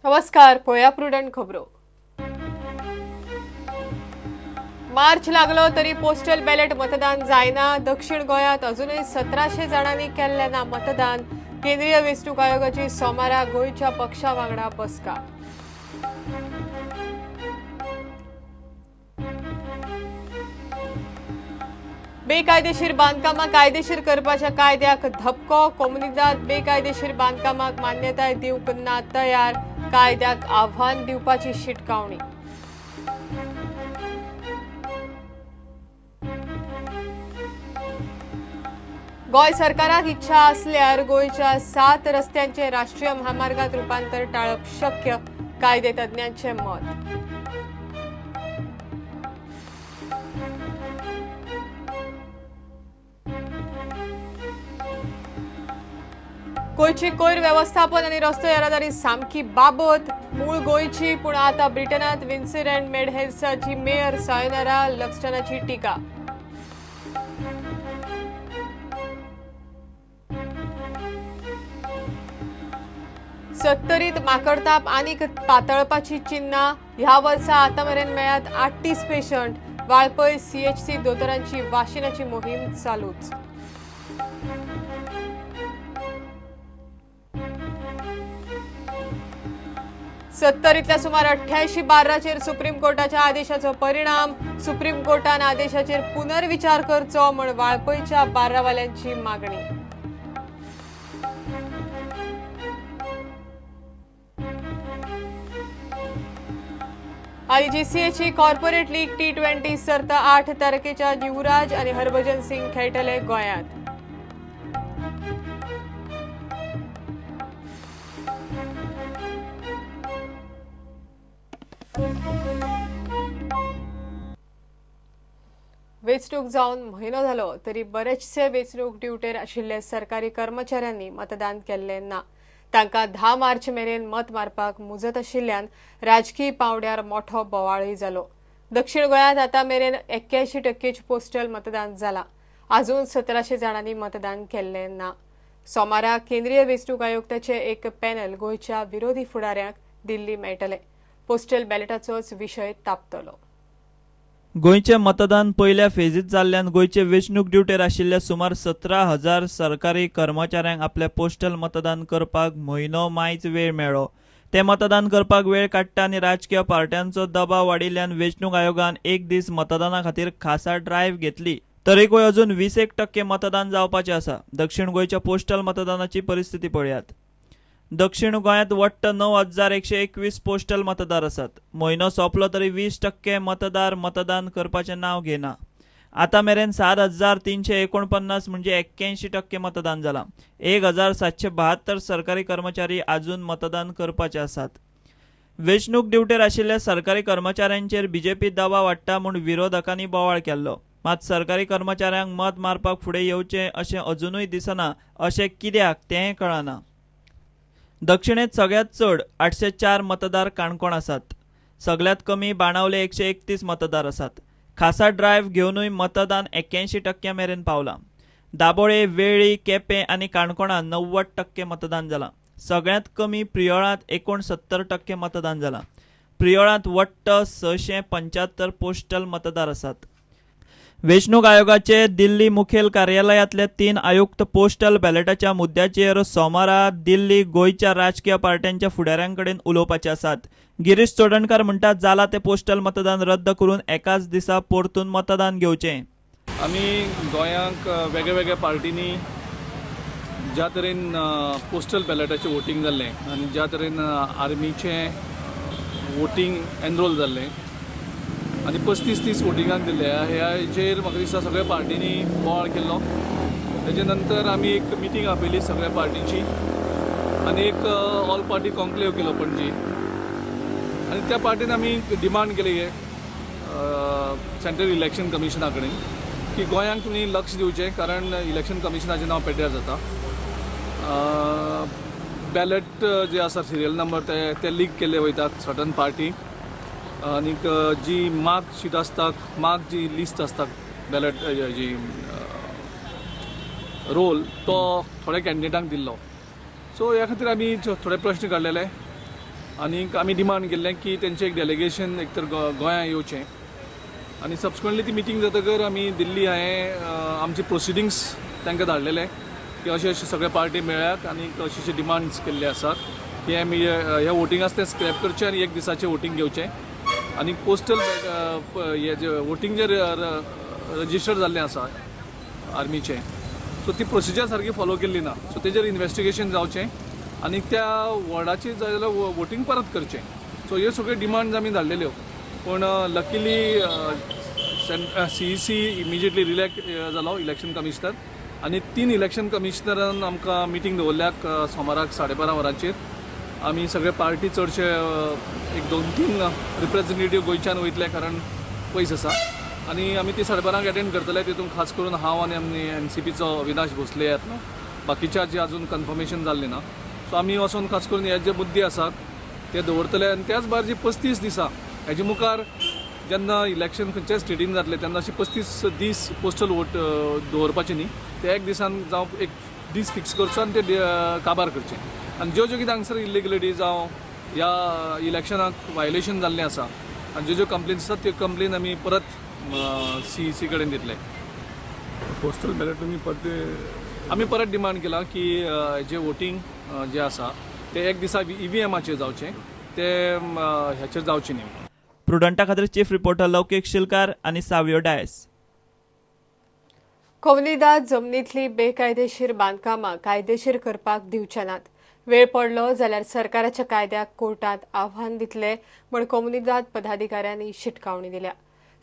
नमस्कार, पळया प्रुडंट खबरो। मार्च लागलो तरी पोस्टल बॅलेट मतदान जायना। दक्षिण गोंयांत अजूनय 1700 जाणांनी केल्लें ना मतदान। केंद्रीय वेंचणूक आयोगाची सोमारा गोंयच्या पक्षा वांगडा बसका। बेकायदेशीर बांदकामां कायदेशीर करपाच्या कायद्याक धपको। कोमुनिदाद बेकायदेशीर बांदकामाक मान्यताय दिवंक ना तयार। कायद्याक आव्हान दिवपाची शिटकावणी। गोंय सरकाराक इच्छा असल्यार गोंयच्या 7 रस्त्यांचे राष्ट्रीय म्हामार्गात रूपांतर टाळप शक्य, कायदे तज्ञांचे मत। गोंयची कोयर व्यवस्थापन आनी रस्तो येरादारी सामकी बाबत। मूळ गोंयची पूण आतां ब्रिटनांत विन्सर अँड मेडहेल्साची मेयर सायोनारा लक्स्टनाची टिका। सत्तरीत माकडताप आनीक पातळपाची चिन्हां। ह्या वर्सा आतां मेरेन मेळ्यात 38 पेशंट। वाळपय सीएचसी दोतोरांची वाशिनाची मोहीम चालूच। सत्तरीतल्या सुमार 88 बार्राचेर सुप्रीम कोर्टाच्या आदेशाचो परिणाम। सुप्रीम कोर्टान आदेशाचेर पुनर्विचार करचो म्हण वाळपयच्या बार्रावाल्यांची मागणी। आणि जीसीएची कॉर्पोरेट लीग T20 सर्त 8 तारखेच्या युवराज आणि हरभजन सिंग खेळटले गोंयांत। वेंचणूक जावन म्हयनो जालो तरी बरेचशे वेंचणूक ड्युटेर आशिल्ले सरकारी कर्मचाऱ्यांनी मतदान केल्लें ना। तांकां 10 मार्च मेरेन मत मारपाक मुजत आशिल्ल्यान राजकीय पावंड्यार मोठो बोवाळय जालो। दक्षिण गोंयांत आतां मेरेन 81% पोस्टल मतदान जाला। अजून 1700 जाणांनी मतदान केल्लें ना। सोमारा केंद्रीय वेंचणूक आयुक्ताचे एक पॅनल गोंयच्या विरोधी फुडाऱ्यांक दिल्ली मेळटले। पोस्टल बॅलेटाचोच विशय तापतलो। गोंयचें मतदान पयल्या फेजीत जाल्ल्यान गोंयचे वेंचणूक ड्युटेर आशिल्ल्या सुमार 17,000 सरकारी कर्मचाऱ्यांक आपलें पोस्टल मतदान करपाक म्हयनो मायज वेळ मेळ्ळो। ते मतदान करपाक वेळ काडटा आनी राजकीय पार्ट्यांचो दबाव वाडिल्ल्यान वेंचणूक आयोगान एक दीस मतदाना खातीर खासा ड्रायव्ह घेतली। तरीकूय अजून 21% मतदान जावपाचें आसा। दक्षिण गोंयच्या पोस्टल मतदानाची परिस्थिती पळयात। दक्षिण गोंयांत वट्ट 9,121 पोस्टल मतदार आसात। म्हयनो सोंपलो तरी 20% मतदार मतदान करपाचें नांव घेना। आतां मेरेन 7,349 म्हणजे 81% मतदान जालां। 1,772 सरकारी कर्मचारी आजून मतदान करपाचे आसात। वेंचणूक ड्युटेर आशिल्ल्या सरकारी कर्मचाऱ्यांचेर बीजेपी दबाव वाडटा म्हूण विरोधकांनी बोवाळ केल्लो। मात सरकारी कर्मचाऱ्यांक मत मारपाक फुडें येवचें अशें अजुनूय दिसना, अशें कित्याक तें कळना। दक्षिणेत सगळ्यात चड 804 मतदार काणकोण आसात। सगळ्यात कमी बाणावले 131 मतदार आसात। खासा ड्रायव्ह घेवनूय मतदान 81% मेरेन पावलां। दाबोळे, वेळ्ळी, केपें आनी काणकोणां 90% मतदान जालां। सगळ्यात कमी प्रियोळांत 69% मतदान जालां। प्रियोळांत वट्ट 675 पोस्टल मतदार आसात। वेंचणूक आयोगाचे दिल्ली मुखेल कार्यालयांतले 3 आयुक्त पोस्टल बॅलेटाच्या मुद्द्याचेर सोमारा दिल्ली गोंयच्या राजकीय पार्ट्यांच्या फुडाऱ्यां कडेन उलोवपाचे आसात। गिरीश चोडणकार म्हणटात, जाला ते पोस्टल मतदान रद्द करून एकाच दिसा परतून मतदान घेवचें। आमी गोंयांक वेगळ्या पार्टींनी ज्या तरेन पोस्टल बॅलेटाचें वोटींग जाल्लें आनी ज्या तरेन आर्मीचें वोटींग एनरोल जाल्लें आनी 35-30 वोटिंगाक दिल्ले ह्याचेर म्हाका दिसता सगळ्या पार्टींनी बोवाळ केल्लो। तेजे नंतर आमी एक मिटींग आपयली सगळ्या पार्टींची आनी एक ऑल पार्टी कॉन्क्लेव केलो पणजी आनी त्या पार्टीन आमी डिमांड केली सेंट्रल इलेक्शन कमिशना कडेन की गोंयांक तुमी लक्ष दिवचें, कारण इलेक्शन कमिशनाचें नांव पेड्ड्यार जाता। बॅलेट जे आसा सिरियल नंबर ते लीक केल्ले वयतात सर्टन पार्टी आनीक जी मार्क शीट आसता, मार्क जी लिस्ट आसता बॅलेट जी रोल तो थोड्या कॅन्डिडेटांक दिल्लो। सो ह्या खातीर आमी थोडे प्रश्न काडलेले। आनीक आमी डिमांड केल्लें की तेंचें एक डेलिगेशन एक तर गोंया येवचें आनी सबसिक्वंटली ती मिटींग जातकर आमी दिल्ली हांवें आमचे प्रोसिडिंग्स तांकां धाडलेले की अशे अशे सगळे पार्टी मेळ्ळ्यात आनी अशे अशे डिमांड्स केल्ले आसात की आमी ह्या वोटिंग आसा तें स्क्रॅप करचें आनी एक दिसाचें वोटींग घेवचें आनी पोस्टल हे जे वोटींग जे रजिस्टर जाल्लें आसा आर्मीचें, सो ती प्रोसिजर सारकी फॉलो केल्ली ना, सो तेजेर इन्वेस्टिगेशन जावचें आनी त्या वॉर्डाची जाय जाल्यार वोटींग परत करचें. सो ह्यो सगळ्यो डिमांड्स आमी धाडलेल्यो, पूण लकीली CEC immediately रिलॅक्ट जालो इलेक्शन कमिशनर आनी 3 इलेक्शन कमिशनरान आमकां मिटींग दवरल्याक सोमाराक 12:30 वरांचेर. आमी सगळे पार्टी चडशे एक 2-3 रिप्रेझेंटेटीव गोंयच्यान वयतले कारण पयस आसा आनी आमी ती 12:30 एटेंड करतले. तितून खास करून हांव आनी आमी एनसीपीचो अविनाश भोसले येतलो, बाकीच्या जे अजून कन्फर्मेशन जाल्लें ना. सो आमी वचून खास करून हे जे मुद्दे आसात ते दवरतले आनी त्याच भायर जी 35 दिसां हेजे मुखार जेन्ना इलेक्शन खंयच्याय स्टेटीन जातलें तेन्ना अशें 35 दीस पोस्टल वोट दवरपाचे न्ही, ते एक दिसान जावं एक दीस फिक्स करचो आनी ते काबार करचे आनी ज्यो ज्यो कितें हांगसर इलिगलिटी जावं ह्या इलेक्शनाक वायलेशन जाल्लें आसा आनी ज्यो ज्यो कंप्लेन्स आसात त्यो कंप्लेन आमी परत CEC कडेन दितले. पोस्टल बॅलेट तुमी परते आमी परत डिमांड केला की जे वोटींग जे आसा ते एक दिसा EVMाचेर जावचें, ते ह्याचेर जावचें न्ही. प्रुडंटा खातीर चीफ रिपोर्टर लौकीक शिलकार आनी सावियो डायस. कोमुनिदाद जमनींतली बेकायदेशीर बांदकामां कायदेशीर करपाक दिवचे नात. वेळ पडलो जाल्यार सरकाराच्या कायद्याक कोर्टांत आव्हान दितले म्हूण कोमुनिदाद पदाधिकाऱ्यांनी शिटकावणी दिल्या.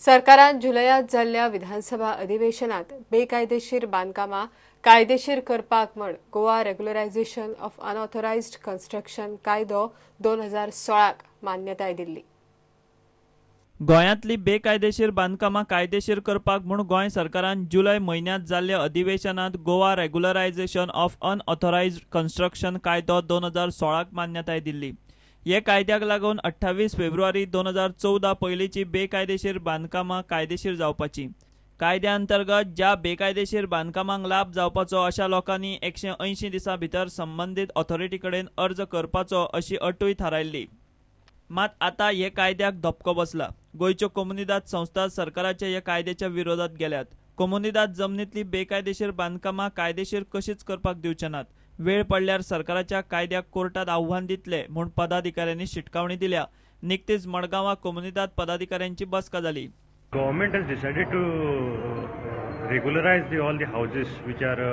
सरकारान जुलयात जाल्ल्या विधानसभा अधिवेशनात बेकायदेशीर बांदकामां कायदेशीर करपाक म्हूण Goa regularisation of unauthorised construction कायदो 2016 मान्यताय दिल्ली. गोंयांतली बेकायदेशीर बांदकामां कायदेशीर करपाक म्हूण गोंय सरकारान जुलय म्हयन्यांत जाल्ल्या अधिवेशनात Goa regularisation of unauthorised construction कायदो 2016 मान्यताय दिल्ली. हे कायद्याक लागून 28 फेब्रुवारी 2014 पयलींची बेकायदेशीर बांदकामां कायदेशीर जावपाची. कायद्या अंतर्गत ज्या बेकायदेशीर बांदकामांक लाभ जावपाचो अशा लोकांनी 180 दिसां भितर संबंदीत ऑथॉरिटी कडेन अर्ज करपाचो अशी अटूय थारायल्ली. मात आता हे कायद्याक धपको बसला. गोंयच्यो कोमुनिदाद संस्था सरकाराच्या ह्या कायद्याच्या विरोधात गेल्यात. कोमुनिदाद जमनीतली बेकायदेशीर बांदकामां कायदेशीर कशीच करपाक दिवचे नात. वेळ पडल्यार सरकाराच्या कायद्याक कोर्टात आव्हान दितले म्हूण पदाधिकाऱ्यांनी शिटकावणी दिल्या. निकतीच मडगांवां कोमुनिदाद पदाधिकाऱ्यांची बसका जाली. Government has decided to regularize all the houses which are.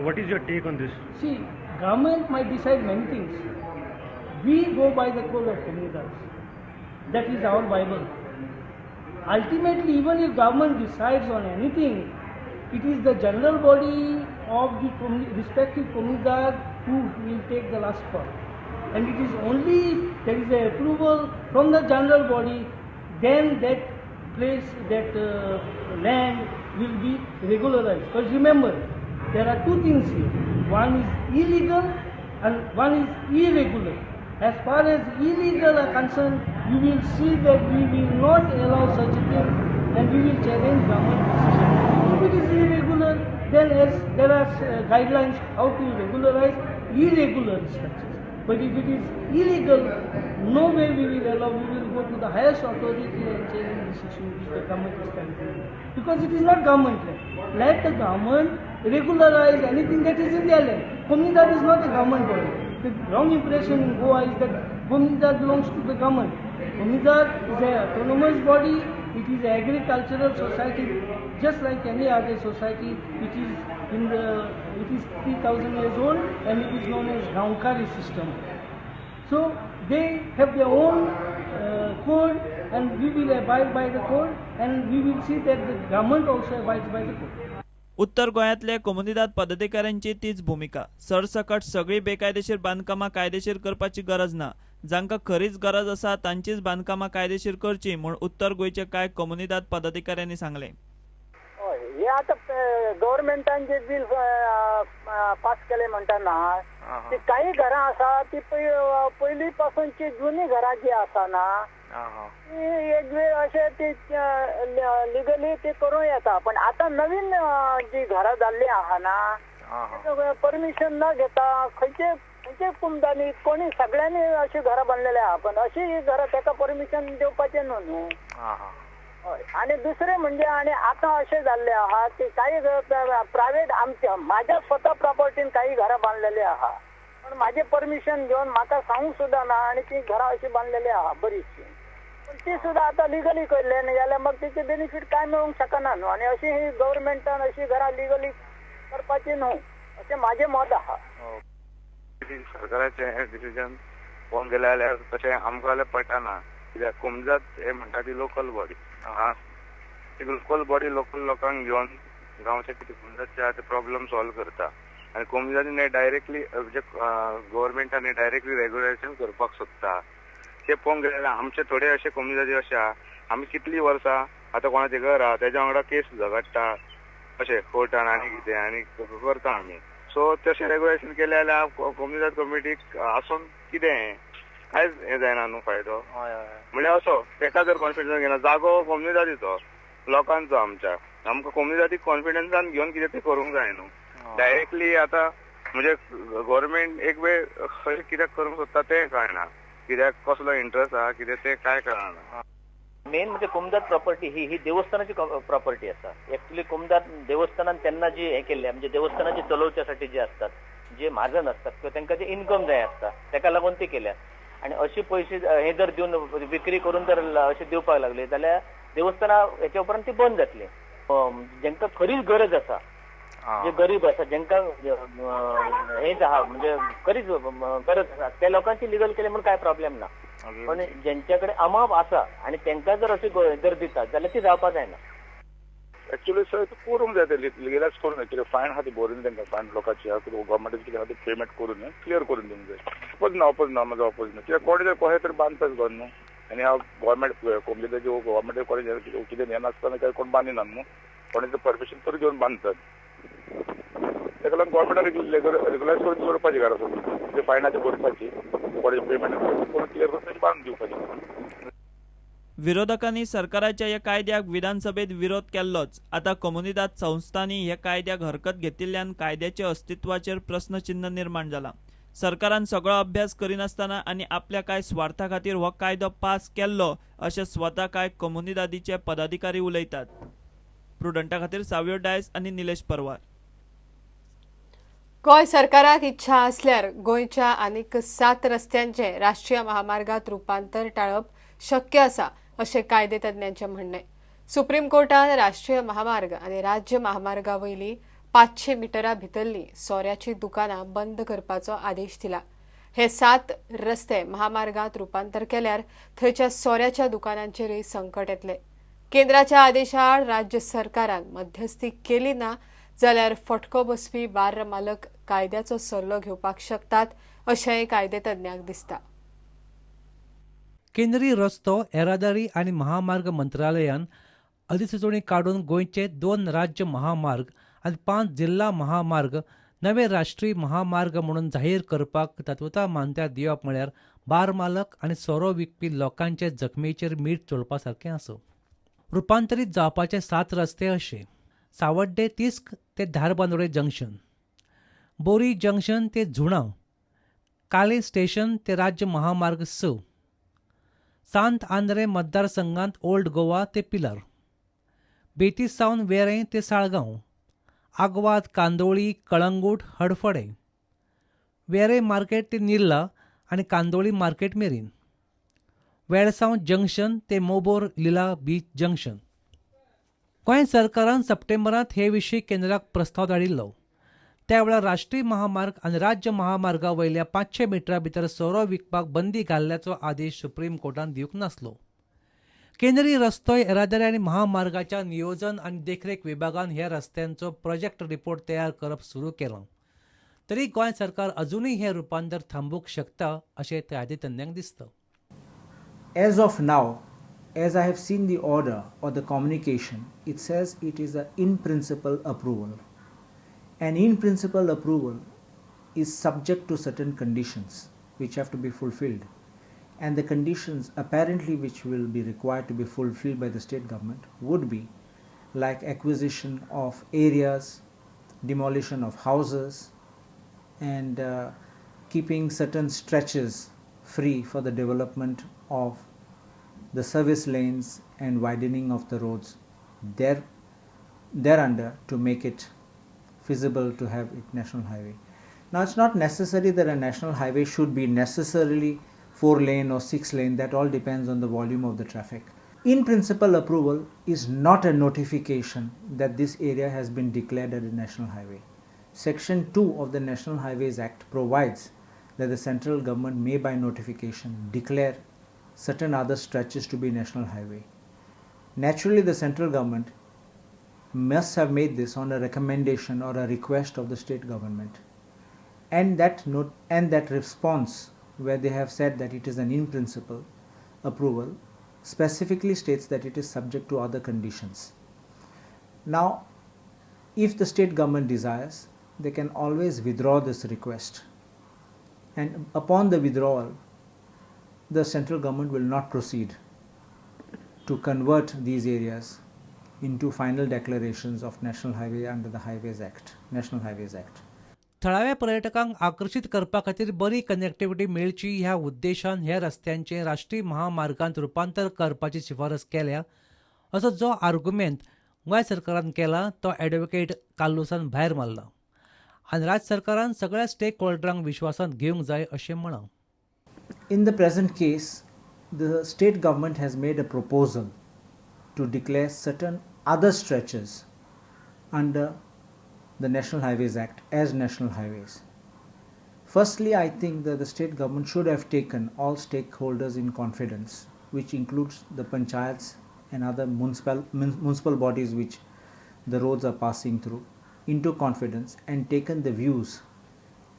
What is your take on this? See, government might decide many things. We go by the code of Comunidades. That is our Bible. Ultimately, even if government decides on anything, it is the general body of the respective Comunidad who will take the last call. And it is only if there is an approval from the general body, then that place, that land will be regularized. But remember, there are two things here. One is illegal and one is irregular. As far as illegal are concerned, you will see that we will not allow such a thing and we will challenge government decision. If it is irregular, then as there are guidelines how to regularize irregular structures. But if it is illegal, no way we will allow, we will go to the highest authority and challenge this issue which the government is trying to do. Because it is not government land. Let the government regularize anything that is in their land. Comunidad is not a government body. The wrong impression in Goa is that Comunidad belongs to the government. Comunidad is an autonomous body. It is an agricultural society, just like any other society. It is it is 3,000 years old and it is known as Gaonkari system. So they have their own code, and we will abide by the code, and we will see that the government also abides by the code. उत्तर गोंयांतले कोमुनिदाद पदाधिकाऱ्यांची तीच भूमिका. सरसकट सगळी बेकायदेशीर बांदकामां कायदेशीर करपाची गरज ना. जांकां खरीच गरज आसा तांचीच बांदकामां कायदेशीर करची म्हूण उत्तर गोंयचे कांय कोमुनिदाद पदाधिकाऱ्यांनी सांगलें. हे आतां गव्हर्मेंटान जे बील पास केलें म्हणटा ना, ती काही घरां आसा ती पयलीं पासूनची जुनी घरां जी आसा ना, ती एक वेळ अशें ती लिगली ती करूं येता. पण आतां नवीन जी घरां जाल्लीं आहा ना, परमिशन न घेता खंयचे खंयचे कुमदांनी कोणी सगळ्यांनी अशी घरां बांदलेली आहा, पण अशी घरां ताका परमिशन दिवपाचें न्हू न्हू. हय, आनी दुसरें म्हणजे आनी आतां अशें जाल्लें आहा की काही प्रायवेट आमच्या म्हाज्या स्वता प्रॉपर्टीन काही घरां बांदलेली आहा, पण म्हाजें परमिशन घेवन म्हाका सांगूंक सुद्दां ना आनी ती घरां अशी बांदलेली आहा बरीचशी, पण ती सुद्दां आतां लिगली केल्ले न्ही जाल्यार मग तेचे बेनिफीट कांय मेळूंक शकना न्हू. आनी अशी ही गव्हर्मेंटान अशी घरां लिगली करपाची न्हू अशें म्हाजें मत आहा. सरकाराचें हें डिसिजन पळोवंक गेलें जाल्यार तशें आमकां जाल्यार पटना, कित्याक कोमजात हे म्हणटा ती लोकल बॉडी आहा, ती लोकल बॉडी लोकल लोकांक घेवन गांवचे कितें कोमजातचे आहा ते प्रॉब्लम सॉल्व करता आनी कोमजातीन डायरेक्टली म्हणजे गव्हर्मेंटान डायरेक्टली रेगुलेशन करपाक सोदता. ते पळोवंक गेले जाल्यार आमचे थोडे अशे कोमजाती अशे आहा, आमी कितलीं वर्सां आतां कोणाचें घर आहा तेज्या वांगडा केस झगडटा अशें कोर्टान आनी कितें आनी करता आमी. सो तशें रेगुलेशन केलें जाल्यार कोमुनिदाद कमिटीक आसून कितें कांयच हें जायना न्हू फायदो. म्हणल्यार असो तेका जर कॉन्फिडन्स घेना, जागो कोमुनिदादीचो लोकांचो, आमच्या आमकां कोमुनिदादीक कॉन्फिडन्सान घेवन कितें तें करूंक जाय न्हू. डायरेक्टली आतां म्हणजे गव्हर्मेंट एक वेळ अशें कित्याक करूंक सोदता तें कळना, कित्याक कसलो इंट्रस्ट आहा कितें तें कांय कळना. मेन म्हणजे कोमदाद प्रॉपर्टी ही ही देवस्थानाची प्रॉपर्टी आसा. एक्चुअली कोमदाद देवस्थानान तेन्ना जी हें केल्लें म्हणजे देवस्थानाची चलोवच्या साठी जे असतात जे म्हाजन असतात किंवा तांकां जे इन्कम जाय आसता ताका लागून ती केल्या. आनी अशी पयशे हे जर दिवन विक्री करून जर अशें दिवपाक लागले जाल्यार देवस्थानां हेच्या उपरांत ती बंद जातली. जेंकां खरीच गरज आसा, जे गरीब आसा, जेंकां हें आहा म्हणजे खरीच गरज आसा त्या लोकांची लिगल केले म्हूण कांय प्रॉब्लेम ना, पण जेंच्या कडेन अमाप आसा आनी तेंकां जर अशें जर दितात जाल्यार ती जावपा जायना. एक्चुअली सर करूंक जाय ते लिगलायज करूंक जाय, कितें फायन आहा ती भरून तांकां फायन लोकांची आहा कितें गव्हर्मेंटाचें कितें आहा तें पेमेंट करून क्लियर करून दिवंक जाय. अपोज ना, अपोज ना, म्हजो अपोज ना, कित्याक कोणें तरी कशें तरी बांदताच घर न्हू. आनी हांव गव्हर्मेंट कोमुनिदादी गव्हर्मेंट कोणें कितें येनासतना काय कोण बांदिना न्हू, कोणें तरी परमिशन तरी घेवन बांदतात. ताका लागून गव्हर्मेंटान रेगुलायज करून दवरपाची घरां सगळीं, ते फायनाचें भरपाची, कोणाचें पेमेंट करून क्लियर करून बांदून दिवपाची. विरोधकांनी सरकाराच्या ह्या कायद्याक विधानसभेत विरोध केल्लोच, आतां कोमुनिदाद संस्थांनी ह्या कायद्याक हरकत घेतिल्ल्यान कायद्याच्या अस्तित्वाचेर प्रस्नचिन्ह निर्माण जाला. सरकारान सगळो अभ्यास करिनासतना आनी आपल्या कांय स्वार्था खातीर हो कायदो पास केल्लो अशें स्वता कांय कोमुनिदादीचे पदाधिकारी उलयतात. प्रुडंटा खातीर सावियो डायस आनी निलेश परवार. गोंय सरकाराक इच्छा आसल्यार गोंयच्या आनीक 7 रस्त्यांचे राष्ट्रीय महामार्गात रुपांतर टाळप शक्य आसा अशें कायदे तज्ञांचें म्हणणें. सुप्रीम कोर्टान राष्ट्रीय महामार्ग आनी राज्य महामार्गा वयली 500 मिटरां भितरली सोऱ्याची दुकानां बंद करपाचो आदेश दिला. हे 7 रस्ते महामार्गात रुपांतर केल्यार थंयच्या सोऱ्याच्या दुकानांचेरय संकट येतलें. केंद्राच्या आदेशाआड राज्य सरकारान मध्यस्थी केली ना जाल्यार फटको बसपी बार्र मालक कायद्याचो सल्लो घेवपाक शकतात अशेंय कायदे तज्ञांक दिसता. केंद्रीय रस्तो येरादारी आनी महामार्ग मंत्रालयान अधिसुचोवणी काडून गोंयचे 2 राज्य महामार्ग आनी 5 जिल्हा महामार्ग नवे राष्ट्रीय महामार्ग म्हणून जाहीर करपाक तत्वता मान्यता दिवप म्हळ्यार बार मालक आनी सोरो विकपी लोकांचे जखमेचेर मीठ चोळपा सारकें आसा. रुपांतरीत जावपाचे 7 रस्ते अशे: सावड्डे तिस्क ते धारबांदोडे जंक्शन, बोरी जंक्शन ते झुणा, काले स्टेशन ते राज्य महामार्ग 6, सांत आंद्रे मतदारसंघात ओल्ड गोवा ते पिलार, बेती सावन वेरें ते साळगांव, आगवाद कांदोळी कळंगूट हडफडें, वेरें मार्केट ते निर्ला आनी कांदोळी मार्केट मेरेन, वेळसांव जंक्शन ते मोबोर लिला बीच जंक्शन. गोंय सरकारान सप्टेंबरांत हे विशीं केंद्राक प्रस्ताव धाडिल्लो. त्या वेळार राष्ट्रीय महामार्ग आनी राज्य महामार्गा वयल्या 500 मिटरां भितर सोरो विकपाक बंदी घाल्ल्याचो आदेश सुप्रीम कोर्टान दिवंक नासलो. केंद्रीय रस्तो येरादारी आनी महामार्गाच्या नियोजन आनी देखरेख विभागान ह्या रस्त्यांचो प्रोजेक्ट रिपोर्ट तयार करप सुरू केलां. तरी गोंय सरकार अजुनूय हें रुपांतर थांबोवंक शकता अशें कायदे तज्ञांक दिसता. As of now, as I have seen the order or the communication, it says it is an in-principle approval. An in-principle approval is subject to certain conditions which have to be fulfilled. And the conditions apparently which will be required to be fulfilled by the state government would be like acquisition of areas, demolition of houses, and keeping certain stretches free for the development of the service lanes and widening of the roads thereunder to make it feasible to have it national highway. Now, it's not necessary that a national highway should be necessarily 4-lane or 6-lane. That all depends on the volume of the traffic. In principle, approval is not a notification that this area has been declared as a national highway. Section 2 of the National Highways Act provides that the central government may by notification declare certain other stretches to be national highway. Naturally, the central government must have made this on a recommendation or a request of the state government. And that note and that response, where they have said that it is an in principle approval, specifically states that it is subject to other conditions. Now, if the state government desires, they can always withdraw this request, and upon the withdrawal, the central government will not proceed to convert these areas into final declarations of national highway under the Highways Act, National Highways Act. थळाव्या पर्यटकांक आकर्शीत करपा खातीर बरी connectivity मेळची ह्या उद्देशान ह्या रस्त्यांचें राष्ट्रीय महामार्गांत रुपांतर करपाची शिफारस केल्या असो जो आर्गुमेंत गोंय सरकारान केला तो ॲडव्होकेट कार्लुसान भायर मारला आनी राज्य सरकारान सगळ्या स्टेक होल्डरांक विश्वासांत घेवंक जाय अशें म्हळां. In the present case, the state government has made a proposal to declare certain other stretches under the National Highways Act as national highways. Firstly, I think that the state government should have taken all stakeholders in confidence, which includes the panchayats and other municipal bodies which the roads are passing through, into confidence and taken the views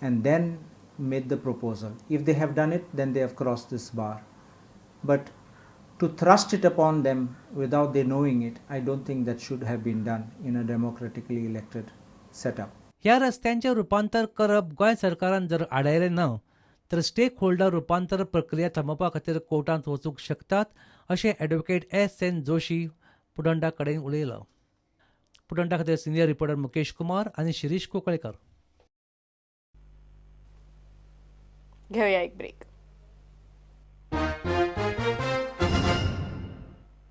and then made the proposal. If they have done it, then they have crossed this bar. But to thrust it upon them without they knowing it, I don't think that should have been done in a democratically elected setup. ह्या रस्त्यांचें रुपांतर करप गोंय सरकारान जर आडायलें ना तर stake holder रुपांतर प्रक्रिया थांबोवपा खातीर कोर्टांत वचूंक शकतात अशें ॲडव्होकेट एस.एन. जोशी पुडंडा कडेन उलयलो. पुडंडा खातीर सिनियर रिपोर्टर मुकेश कुमार आनी शिरीष कुंकळेकर. घेऊया एक ब्रेक.